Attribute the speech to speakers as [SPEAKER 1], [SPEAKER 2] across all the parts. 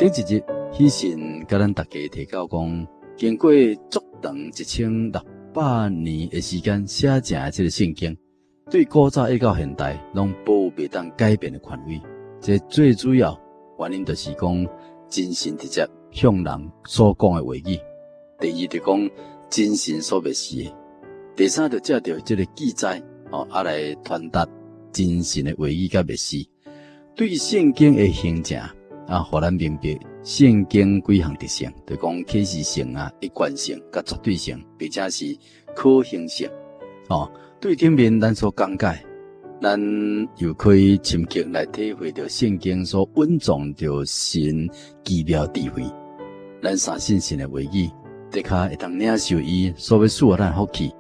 [SPEAKER 1] 頂一日，喜信佮咱大家提到講，經過足長1600年的時間寫成的這個聖經，對古早一到現代，攏保有袂當改變的權威。這最主要原因就是講，真神直接向人所講的話語。第二就講真神所默示的。第三就藉著這個記載，哦，啊來傳達真神的話語佮默示。對聖經的形成，啊，予咱明白聖經幾項特性，就講啟示性啊、一貫性、佮絕對性，並且是可行性。哦，對頂面咱所講解，咱又可以深刻來體會著聖經所蘊藏著神奇妙智慧。咱相信神的話語，的確會當領受伊所欲賜予咱福氣。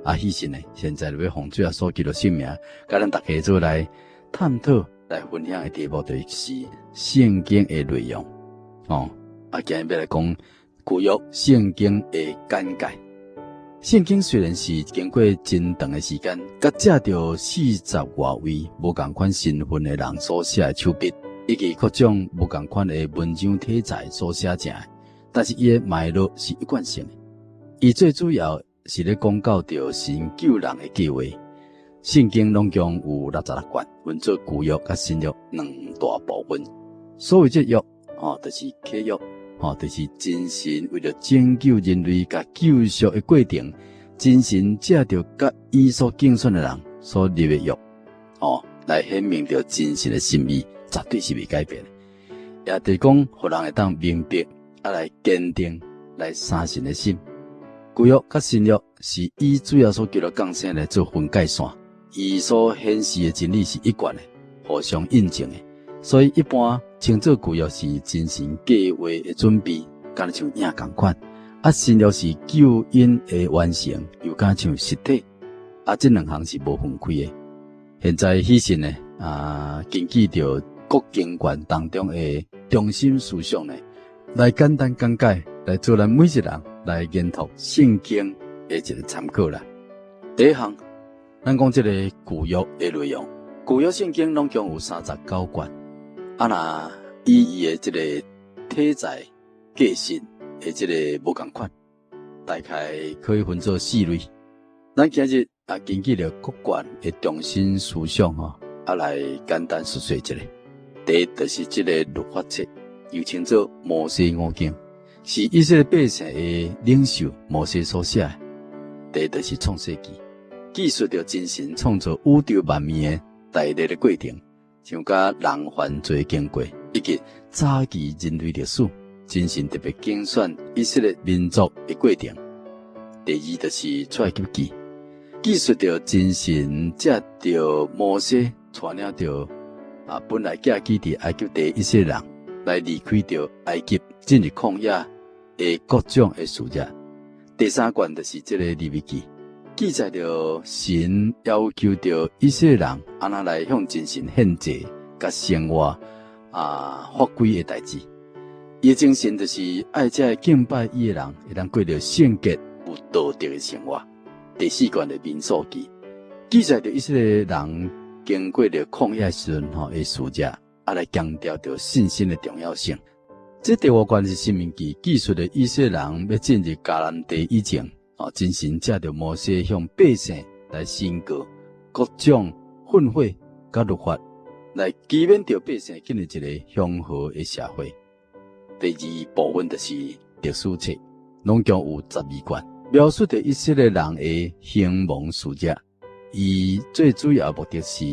[SPEAKER 1] 啊，喜信呢，現在就欲奉主耶穌基督聖名，佮咱大家做來探討、來分享的題目，就是聖經的內容。哦，啊，今日欲來講舊約聖經的簡介。聖經雖然是經過真長的時間，佮藉著四十外位無仝款身份的人所寫的手筆，以及各種無仝款的文章體裁所寫成的，但是伊的脈絡是一貫性的。伊最主要是咧講到著神救人的計劃。聖經攏共有六十六卷，分做舊約佮新約兩大部分。所謂這約，哦，就是契約。吼，就是真神為著拯救人類佮救贖的過程，真神藉著佮伊所揀選的人所立的約，哦，來顯明著真神的心意，絕對是袂改變的。也就是講，予人會當明白，啊來堅定來相信的心。舊約佮新約是以主耶穌基督降生來做分界線，伊所顯示的真理是一貫的，互相印證的。所以一般稱做舊約是真神計劃的準備，敢若像影仝款；啊，新約是救恩的完成，又敢像實體。啊，這兩項是無分開的。現在喜信呢，啊，根據著各經卷當中的中心思想呢，來簡單講解，來做咱每一人來研讀聖經的一個參考啦。第一項，咱講這個舊約的內容，舊約聖經攏共有三十九卷。啊，若以伊的這個體裁、格式的這個無仝款，大概可以分做四類。咱今日啊，根據著各卷的中心思想吼，啊來簡單述說一下。第一就是這個律法冊，又稱做摩西五經，是以色列百姓的領袖摩西所寫的。第二就是創世記，記述著真神創造宇宙萬物的大略的過程。像佮人犯罪經過，以及早期人類歷史，真神特別揀選以色列民族的過程。第二就是出埃及記，記述著真神藉著摩西帶領著啊，本來寄居佇埃及地以色列人來離開著埃及，進入曠野的各種的事跡。第三卷就是這個利未記。記載著神要求著以色列人按怎來向真神獻祭、佮生活啊法規的代誌。伊的精神就是愛這个敬拜伊的人，會當過著聖潔、有道德的生活。第四卷的民數記，記載著以色列人經過著曠野時陣吼的事跡，啊來強調著信心的重要性。這第五卷是申命記，記述著以色列人欲進入迦南地以前。哦，真神藉著摩西向百姓來宣告各種訓誨佮律法，來期勉著百姓建立一個祥和的社會。第二部分就是歷史冊，攏共有十二卷，描述著以色列人的興亡事跡。伊最主要的目的是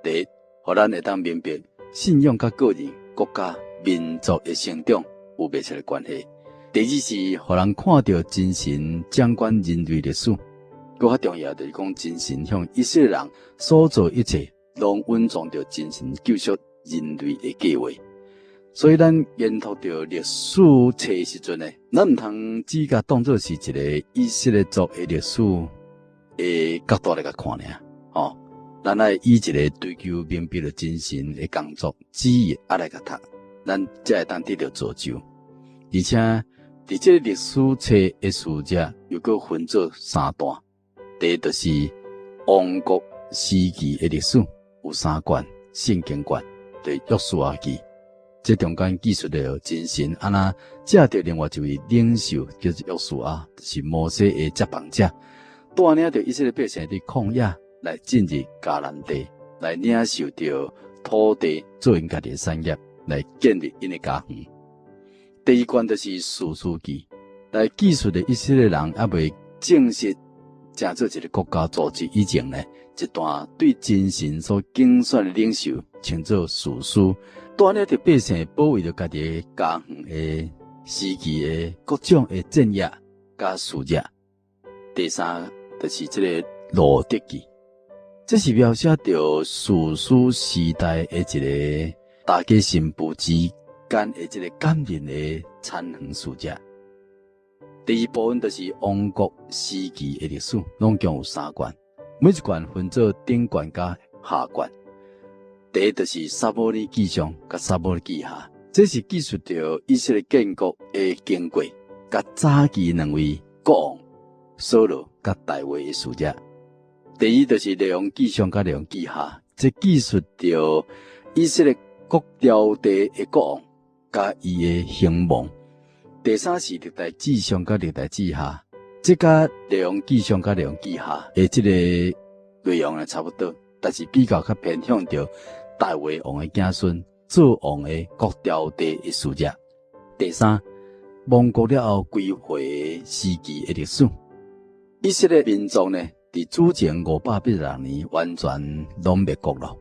[SPEAKER 1] 第一，予咱會當明白信仰佮個人、國家、民族的成長有密切的關係。第二是，予人看著真神掌管人類歷史，閣較重要就是講真神向以色列人所做一切，攏蘊藏著真神救贖人類的計劃。所以，咱研讀著歷史冊時陣呢，咱毋通只共當做是一個以色列族的歷史的角度來共看爾，吼，咱愛以一個追求明白著真神的工作旨意啊來共讀，咱才會當得著造就，而且。佇這個歷史冊的事跡，又閣分做三段。第一就是王國時期的歷史，有三卷聖經卷，就是約書亞記。這中間記述著真神按怎藉著另外一位領袖叫做約書亞，就是摩西的接棒者，帶領著以色列百姓佇曠野來進入迦南地，來領受著土地做𪜶家己的產業，來建立𪜶的家園。第二卷就是士師記，來記述著以色列人猶未正式成做一个國家組織以前呢，一段對真神所揀選的領袖，稱做士師，帶領著百姓保衛著家己的家園的時期的各種的戰役佮事跡。第三就是這个路得記，這是描寫著士師時代的一个大家新婦之間的這个感人的田園事跡。第二部分就是王國時期的歷史，攏共有三卷，每一卷分做頂卷佮下卷。第一就是撒母耳記上佮撒母耳記下，這是記述著以色列建國的經過，佮早期兩位國王掃羅佮大衛的事跡。第二就是列王記上佮列王記下，這記述著以色列各朝代的國王佮伊的興亡。第三是歷代志上佮歷代志下，這佮列王記上佮列王記下的這个內容呢差不多，但是比較較偏向著大衛王的子孫做王的各朝代的事跡。第三，亡國了後歸回時期的歷史，以色列民族呢，佇主前586年完全攏滅國囉。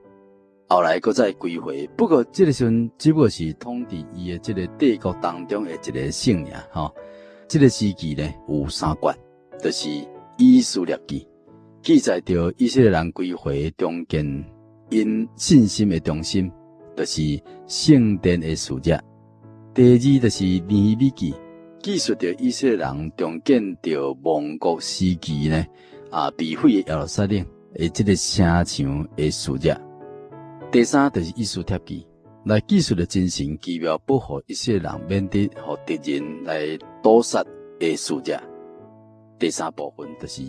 [SPEAKER 1] 後來閣再歸回，不過這个時陣只不過是統治伊的這个帝國當中的一个省爾吼。這个時期呢有三卷，就是以斯帖記，記載著以色列人歸回重建𪜶信心的中心，就是聖殿的事跡。第二就是尼希米記，記述著以色列人重建著亡國時期呢被毀的耶路撒冷的這个城牆的事跡。第三就是以斯帖記，來記述著真神奇妙保護以色列人免得予敵人來屠殺的事跡。第三部分就是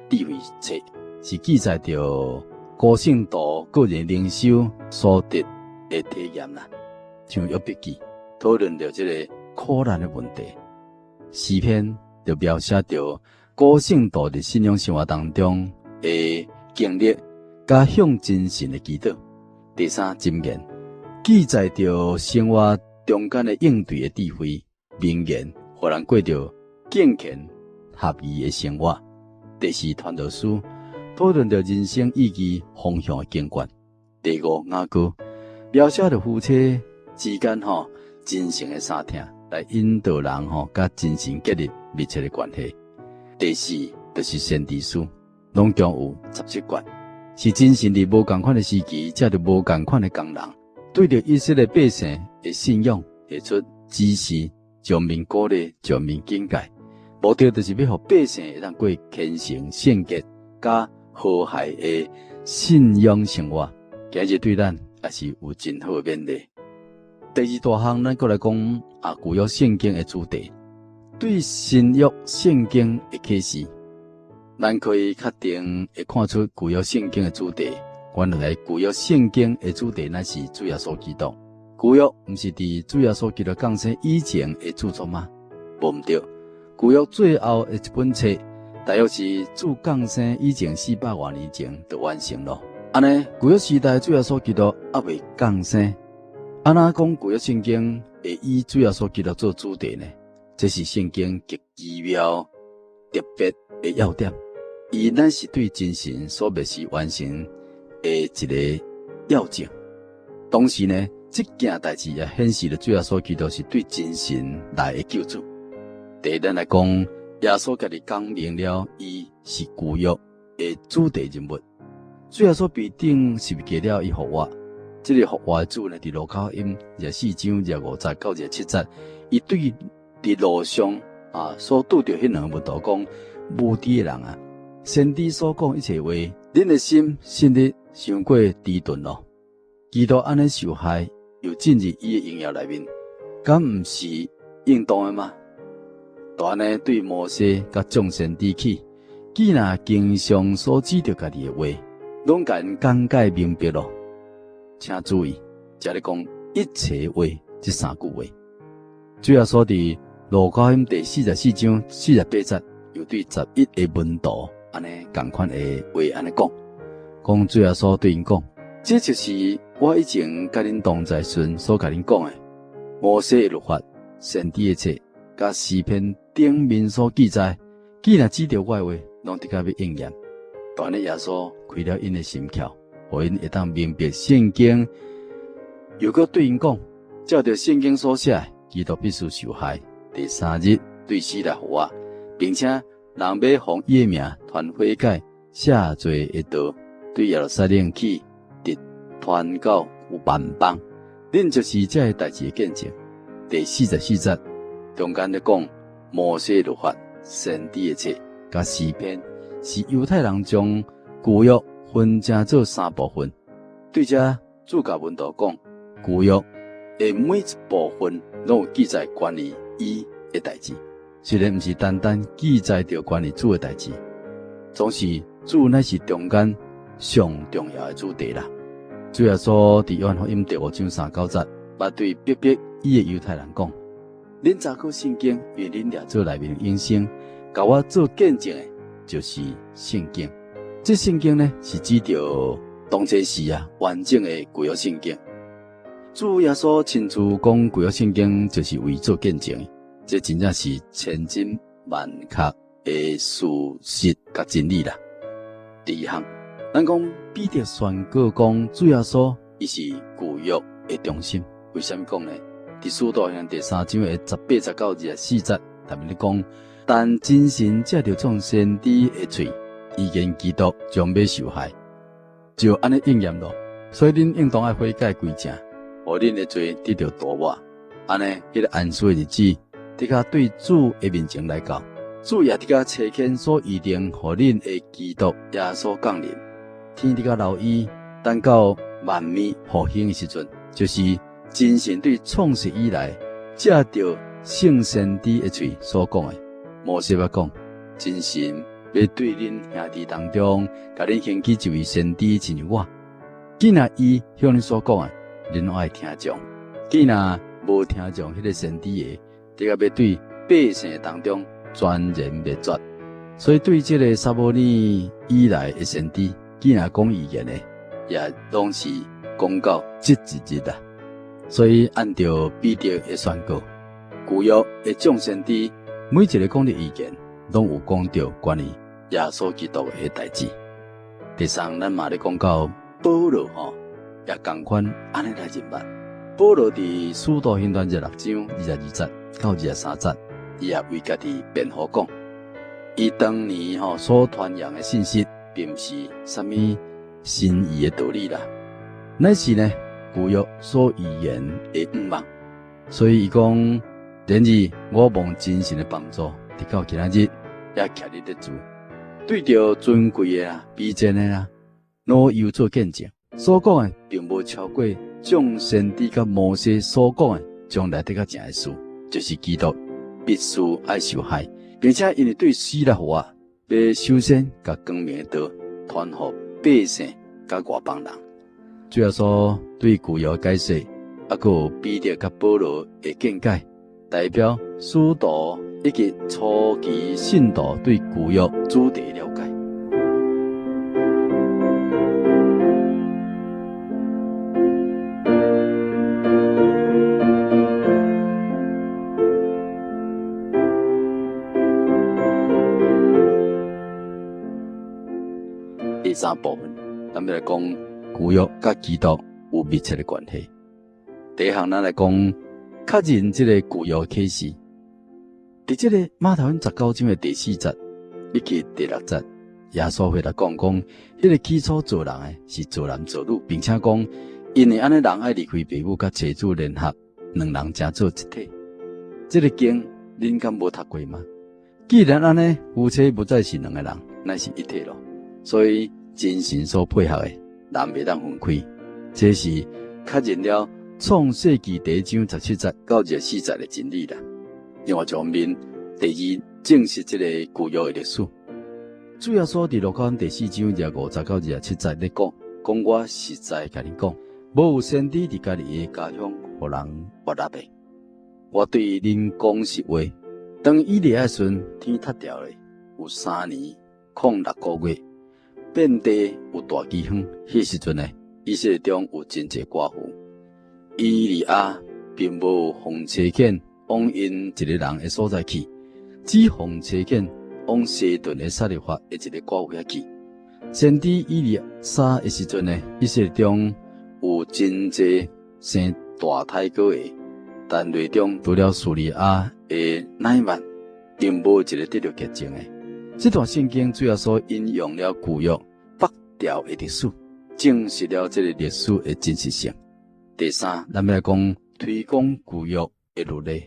[SPEAKER 1] 智慧冊，是記載著古聖徒個人靈修所得的體驗啦。像約伯記討論著這个苦難的問題，詩篇就描寫著古聖徒佇信仰生活當中的經歷，佮向真神的祈禱。第三，箴言記載著生活中間的應對的智慧，名言，予人過著敬虔合宜的生活。第四，傳道書討論著人生意義方向的經卷。第五，雅歌描寫著夫妻之間吼真誠的相疼，來引導人吼佮真神建立密切的關係。第四，就是先知書，攏共有17卷。是真神佇無仝款的時期，藉著無仝款的工人，對著以色列百姓的信仰提出指示，正面鼓勵，正面警戒，目的就是欲予百姓會當過虔誠、聖潔、佮和諧的信仰生活。今日對咱也是有真好的勉勵。第二大項，咱閣來講舊約聖經的主題，對新約聖經的啟示。咱可以確定會看出舊約聖經的主題。原來舊約聖經的主題乃是主耶穌基督。舊約毋是佇主耶穌基督降生以前的著作嗎？無毋對。舊約最後的一本冊，大約是主降生以前400外年前就完成囉。按呢，舊約時代主耶穌基督猶未降生，按怎講舊約聖經會以主耶穌基督做主題呢？這是聖經極奇妙特別的要點。伊乃是對真神所默示完成的一个要證。同時呢，這件代誌也顯示了主耶穌基督是對真神來的救主。第一，咱來講，耶穌家己講明了，伊是舊約的主題人物。主耶穌被釘十字架了後，伊復活。這个復活的主呢，佇路加福音24章25節到27節，伊對佇路上所拄著彼兩个門徒講：無知的人啊！先知所講一切話，恁的心信得傷過遲鈍囉。基督按呢受害，又進入伊的榮耀內面，敢毋是應當的嗎？就按呢對摩西佮眾先知起，既若經上所指著家己的話，攏共𪜶講解明白囉。請注意，這裡講一切話，這三句話。主耶穌佇路加福音第44章48節，又對11个門徒按呢仝款的話按呢講，講主耶穌對𪜶講，這就是我以前佮恁同在時陣所共恁講的，摩西的律法、先知的冊、佮詩篇頂面所記載，既然指著我的話，攏得甲欲應驗。但呢，耶穌開了𪜶的心竅，予𪜶會當明白聖經，又閣對𪜶講，照著聖經所寫的，基督必須受害，第三日對死來復活，並且人欲奉伊的名傳悔改、赦罪的道，對耶路撒冷起，直傳到萬邦。恁就是這个代誌的見證。第44節中間咧講摩西律法、先知的冊、佮詩篇，是猶太人將舊約分成做三部分。對這主共門徒講，舊約的每一部分攏有記載關於伊的代誌，雖然毋是單單記載著關於主的代誌，總是主乃是中間上重要的主題啦。主耶穌佇約翰福音第5章3到9節，捌對逼迫伊的猶太人講：恁查考聖經，因為恁掠做內面永生，共我做見證的，就是聖經。這聖經呢，是指著當這時啊完整的舊約聖經。主耶穌親自講舊約聖經，就是為做見證，這真正是千真萬確的事實佮真理啦。第二項，咱講彼得宣告講主耶穌伊是舊約的中心，為啥物講呢？佇使徒行傳第三章的18節到24節，特別咧講，但真神藉著眾先知的喙，預言基督將欲受害，就按呢應驗囉。所以恁應當愛悔改歸正，予恁的罪得著塗抹。按呢，彼个安息的日子，得較對主的面前來到，主也得較差遣所預定予恁的基督耶穌降臨。天得較留伊，等到萬物復興的時陣，就是真神對創世以來藉著聖先知的喙所講的。摩西捌講，真神欲對恁兄弟當中，共恁興起一位先知，親像我。既若伊向恁所講的，恁攏愛聽從；既若無聽從彼个先知的，得較欲對百姓當中全然滅絕。所以對這个撒母耳以來的先知，既若講預言的，也攏是講到這一日啊。所以按照彼得的宣告，舊約的眾先知每一個講的預言，攏有講著關於耶穌基督的代誌。第三，咱嘛咧講到保羅吼，也仝款按呢來認捌。保羅佇使徒行傳26章22節到23節，伊也為家己辯護講，伊當年吼所傳揚的信息，並毋是啥物新異的道理啦，乃是呢舊約所預言的向望。所以伊講，然而我蒙真神的幫助，直到今仔日也徛佇咧主，對著尊貴的啦、卑賤的啦，老幼做見證，所講的並無超過眾先知佮摩西所講的將來得較成的事，就是基督必須愛受害，並且因為對死來復活，欲首先共光明的道傳予百姓佮外邦人。主耶穌對舊約解釋，猶閣有彼得佮保羅的見解，代表使徒以及初期信徒對舊約主題的了解。第三部分，咱欲來講舊約佮基督有密切的關係。第一項，咱來講確認這個舊約啟示。佇這个馬太福音19章的第四節以及第六節，耶穌回答講講，彼个起初造人的是造男造女，並且講，因為按呢人愛離開爸母，佮妻子聯合，兩人成做一體。這个經恁敢無讀過嗎？既然按呢，夫妻不再是兩个人，乃是一體囉。所以真神所配合的，人袂當分開。這是確認了創世紀第一章17節到24節的真理啦。另外一方面，第二證實這个舊約的歷史。主耶穌佇路加第四章25節到27節咧講，講我實在共恁講，無有先知佇家己的家鄉予人悅納的。我對恁講實話，當以利亞的時陣，天塌掉咧，有3年零6個月，遍地有大饑荒。彼時陣呢，以色列中有真濟寡婦。以利亞並無奉差遣往𪜶一个人的所在去，只奉差遣往西頓的撒勒法的一个寡婦遐去。先知以利沙的時陣呢，以色列中有真濟生大胎哥的，但內中除了敘利亞的乃縵，並無一个得著潔淨的。這段聖經主耶穌引用了舊約北調的歷史，證實了這个歷史的真實性。第三，咱欲來講推廣舊約的律例。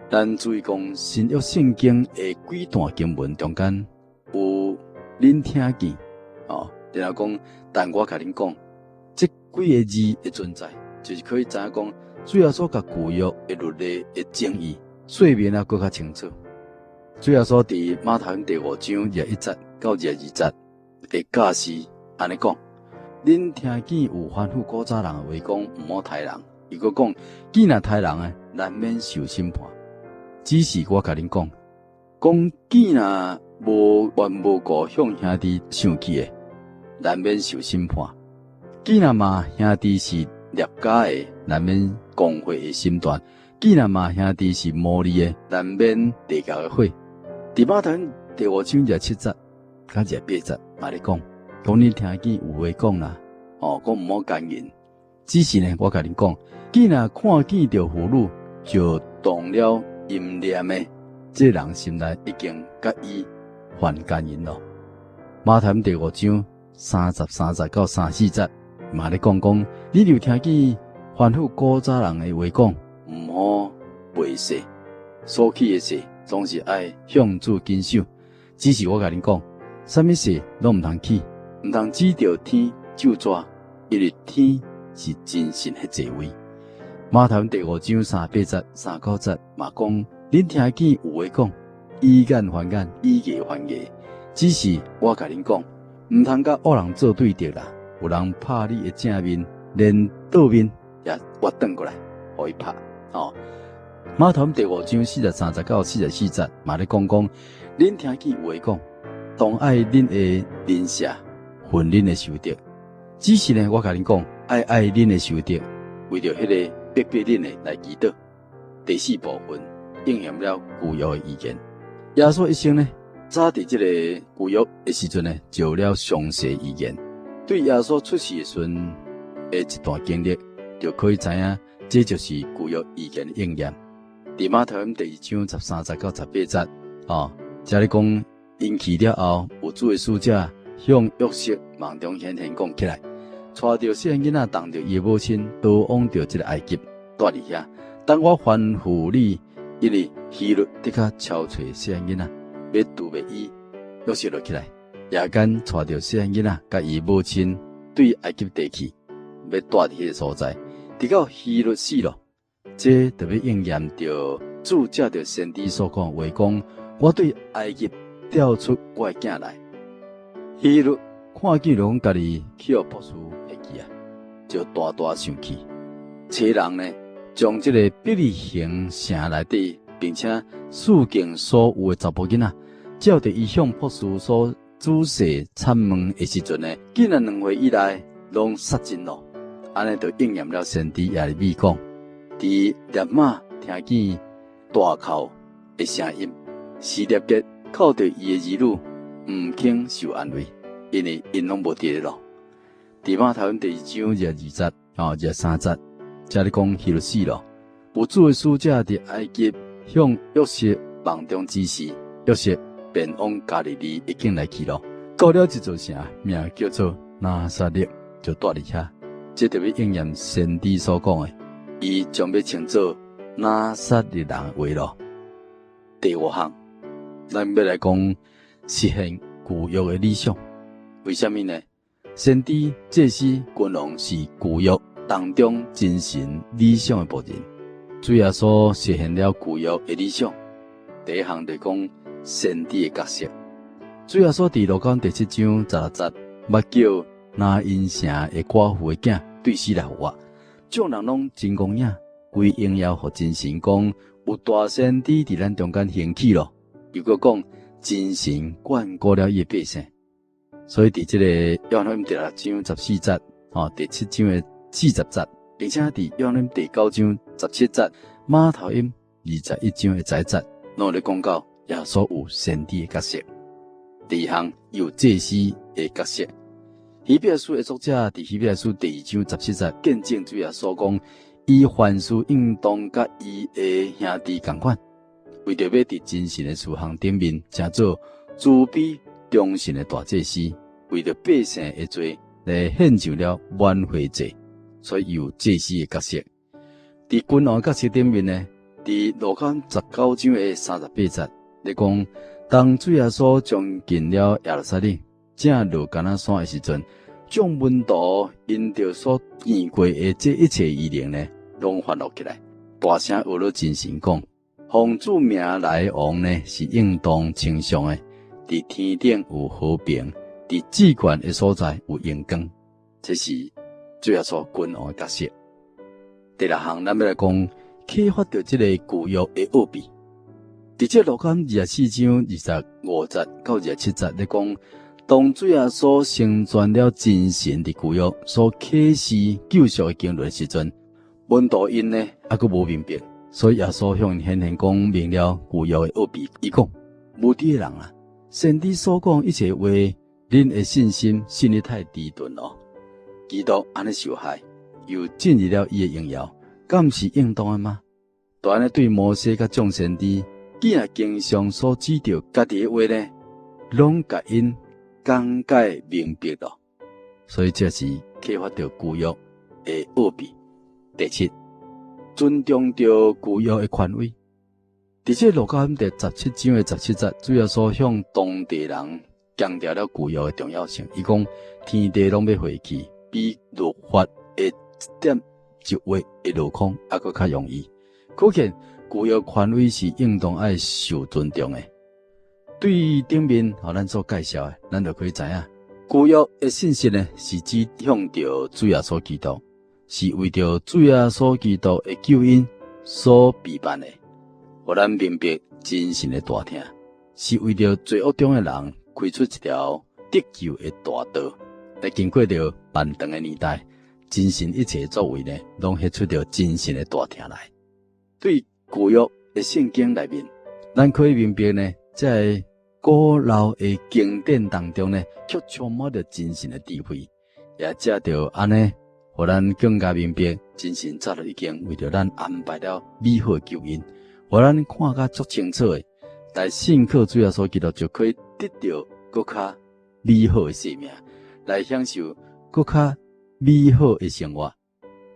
[SPEAKER 1] 咱注意講新約聖經的幾段經文中間有恁聽見哦，然後講，但我共恁講，這幾个字的存在，就是可以知影講，主耶穌共舊約的律例的爭議說明啊，閣較清楚。主耶穌佇馬太福音第五章21節到22節的教示按呢講：恁聽見有吩咐古早人的話講，毋好刣人。伊閣講，既若刣人的，難免受審判。只是我共恁講，講既若無緣無故向兄弟生氣的，難免受審判；既若罵兄弟是孽家的，難免公會的審斷；既若罵兄弟是魔利的，難免地獄的火。佇馬太第五章27節到28節嘛咧講，講恁聽見有話講啦，哦，講毋好姦淫。只是呢，我共恁講，既若看見著婦女就動了淫念的，這個人心內已經佮伊犯姦淫咯。馬太第五章33節到34節嘛咧講講，恁有聽見吩咐古早人的話講，毋好賣誓，所起的誓總是愛向主謹守。只是我共恁講，啥物誓攏毋通起，毋通指著天咒詛，因為天是真神的座位。馬太第五章38節、39節嘛講，恁聽見有話講，以眼還眼，以牙還牙。只是我共恁講，毋通佮惡人做對敵啦。有人拍你的正面，連倒面也倚轉過來，予伊拍。哦，馬太第五章43節到44節嘛咧講講，恁聽見有話講，當愛恁的鄰舍，恨恁的仇敵。只是呢，我共恁講，愛愛恁的仇敵，為著彼个逼迫恁的來祈禱。第四部分應驗了舊約的預言。耶穌一生呢，早佇這个舊約的時陣呢，就有了詳細預言。對耶穌出世的時陣的一段經歷，就可以知影，這就是舊約預言的應驗。佇馬太福音第二章13節到18節，哦，這裡講𪜶去了後，有主的使者向約瑟夢中顯現講起來，帶著細漢囡仔，同著伊的母親，逃往著這个埃及，蹛佇遐。等我吩咐你，因為希律的確抄揣細漢囡仔，欲除滅伊，約瑟就起來，夜間帶著細漢囡仔，佮伊母親對埃及地去，欲蹛佇彼个所在，直到希律死咯。這就欲應驗著主藉著先知所講的話，講我對埃及調出我的囝來。希律看見講家己去予波斯下去啊，就大大生氣，差人呢將這个伯利恆城內底，並且四境所有的查埔囡仔，照著伊向波斯所仔細參問的時陣呢，囡仔2歲以內攏殺盡咯。按呢就應驗了先知耶利米講，佇拉瑪聽見大哭的聲音，是拉結哭著伊的兒女，毋肯受安慰，因為𪜶攏無佇咧咯。佇馬太福音第二章22節、哦23節，這裡講希律死咯。有主的使者佇埃及向約瑟夢中指示，約瑟便往加利利的境內去咯。到了一座城，名叫做拿撒勒，就蹛佇遐。這就欲應驗先知所講的，伊將欲稱做拿撒勒人的話咯。第五項，咱欲來講實現舊約的理想。為啥物呢？先知、祭司、君王是舊約當中真神理想的僕人。主耶穌實現了舊約的理想。第一項就講先知的角色。主耶穌佇路加第七章16節，捌叫拿因城的寡婦的囝對死來復活。眾人攏真驚訝，歸榮耀予真神，講有大先知佇咱中間興起咯。又閣講真神眷顧了伊的百姓，所以佇這個約翰福音第六章十四節，吼，第七章的40節，並且佇約翰福音第九章17節，馬太福音21章的11節，攏有咧講到耶穌有先知的角色。第二項有祭司的角色。希伯來書的作者佇希伯來書第二章17節見證主耶穌講，伊凡事應當佮伊的兄弟仝款，為著欲佇真神的事項頂面，成做慈悲忠信的大祭司，為著百姓的罪來獻上了挽回祭，所以有祭司的角色。佇君王的角色頂面呢，佇路加19章的38節，咧講，當主耶穌將近了耶路撒冷，正落橄欖山的時陣，眾門徒因著所見過的這一切異能呢，攏歡樂起來，大聲呵咾真神講：奉主名來的王呢，是應當稱頌的。佇天頂有和平，佇至懸的所在有榮光。這是主耶穌君王的角色。第六項，咱欲來講啟發著這個舊約的奧秘。佇這路加24章25節到27節咧講，當主耶穌成全了真神佇舊約所啟示救贖的經綸的時陣，門徒𪜶呢猶閣無明白，所以耶穌向𪜶顯現講明了舊約的奧秘。伊講：無知的人啊，先知所講一切話，恁的信心信得太遲鈍咯。基督按呢受害，又進入了伊的榮耀，敢毋是應當的嗎？就按呢對摩西佮眾先知，既然經上所指著家己的話呢，攏共𪜶講解明白咯。所以這是啟發著舊約的奧秘。第七，尊重著舊約的權威。佇這路加福音第十七章的17節，主耶穌向當地人強調了舊約的重要性。伊講天地攏欲廢去，比律法的一點一畫會落空，猶閣較容易。可見舊約權威是應當愛受尊重的。對頂面予咱所介紹的，咱就可以知影，舊約的信息呢，是指向著主耶穌基督，是為著主耶穌基督的救恩所備辦的，予咱明白真神的大疼，是為著罪惡中的人開出一條得救的大道。來經過著漫長的年代，真神一切作為呢，攏顯出著真神的大疼來。對舊約的聖經內面，咱可以明白呢，在古老的經典當中呢，卻充滿著真神的智慧，也藉著按呢，予咱更加明白，真神早就已經為著咱安排了美好的救恩，予咱看甲足清楚的，來信靠主耶穌基督就可以得著閣較美好的生命，來享受閣較美好的生活。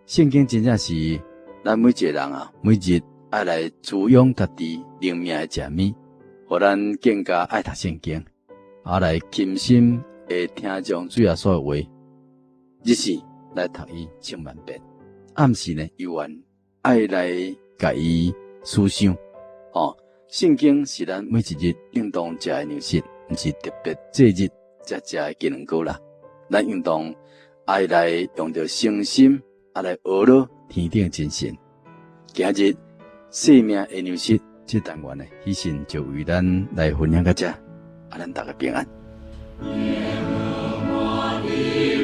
[SPEAKER 1] 聖經真正是咱每一個人啊，每日愛來滋養家己靈命的食物，予咱更加愛讀聖經，啊來傾心會聽從主耶穌的話，日時來讀伊千萬遍，暗時呢猶原愛來共伊思想。哦，聖經是咱每一日應當食的糧食，毋是特別節日才食的雞卵糕啦。咱應當愛來用著誠心，啊來呵咾天頂真神。今日生命的糧食這單元呢，喜信就為咱來分享到這，啊，咱大家平安。
[SPEAKER 2] 耶和華的